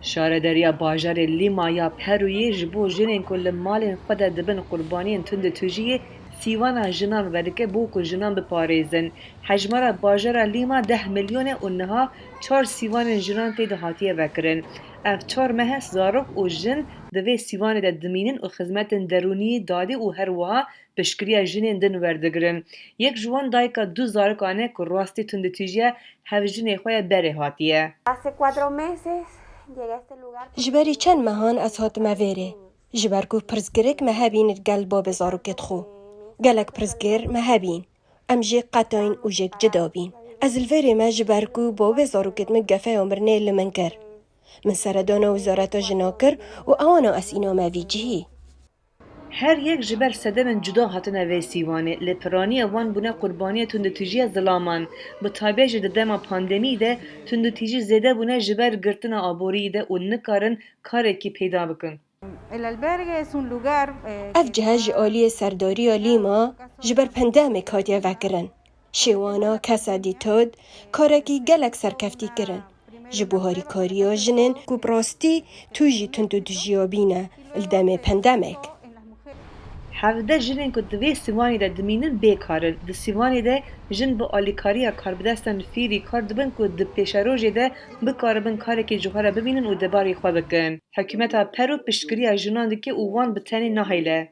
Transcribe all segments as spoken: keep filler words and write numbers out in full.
Şaredariya bajarê Lîma ya Perûyê ji bo jinên ku li malên xwe de dibin qurbaniyên tundûtûjiyê sîwana jinan vedike bo ku jinan biparêzin. Hejmara bajara Lîma deh milyon e û niha çar sîwanên jinan tê de hatiye vekirin. Ev çar meh e zarok û jin di vê sîwanê de dimînin û xizmetên derûnî, dadî û her wiha piştgiriya jinên din werdigirin. Yek ji wan dayika du zarokan e ku rastî tundûtûjiya hevjinê xwe ya berê hatiye. Hace cuatro meses llegué a este lugar. Ji berî çend mehan ez hatime vêrê. Ji ber ku pirsgirêk me hebîn li gel babê zarokêt xwe. Gelek pirsgir me hebîn. Em jêk qetayîn û jêk cida bîn. Ez li vêrê me ji ber ku babê zarokêt min gefeya mirinê li min kir. Min seredana wezareta jina kir û ewana ez îname vî cihî. Her yek ji ber sedemên cuda hatine vê sîwanê, lê piraniya wan bûne qurbaniya tundûtîjiya zilaman. Bi taybet jî di dema pandemiyê de tundûtîjî zêde bûne ji ber girtina aboriyê de û nikarin karekî peyda bikin. El albergue es un lugar, eh, Ev cihe ji aliyê serdariya Lîma ji ber pandemêk hatiye vekirin. Şêwana Casa di Tod karekî gelek serkeftî kirin. Ji bo harîkariya jinên ku bi rastî tu jî tundûtîjiya bîne li demê pandemêk. Hevdeh jinên ku di vê sîwanê de dimînin bêkar in. Di sîwanê de jin bi alîkariya karbidestan fêrî kar dibin ku di pêşerojê de bikaribin karekî ji xwe re bibînin û di barî xwe bikin. Hikûmeta Perû piştgiriya jinan dike û wan bi tenê nahêle.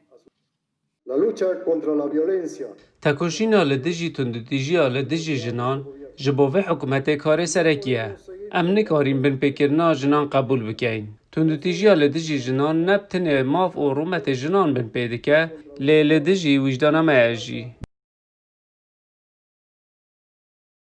La lucha contra la violencia. Tekoşîna li dijî tundûtîjiya li dijî jinan ji bo vê hikûmetê karê serekî ye. Em nikarîn binpêkirina jinan qebûl bikeyn. Tundûtîjiya li dijî jinan ne bi tenê maf û rûmetê jinan binpê dike, lê li dijî wijdana me ye jî.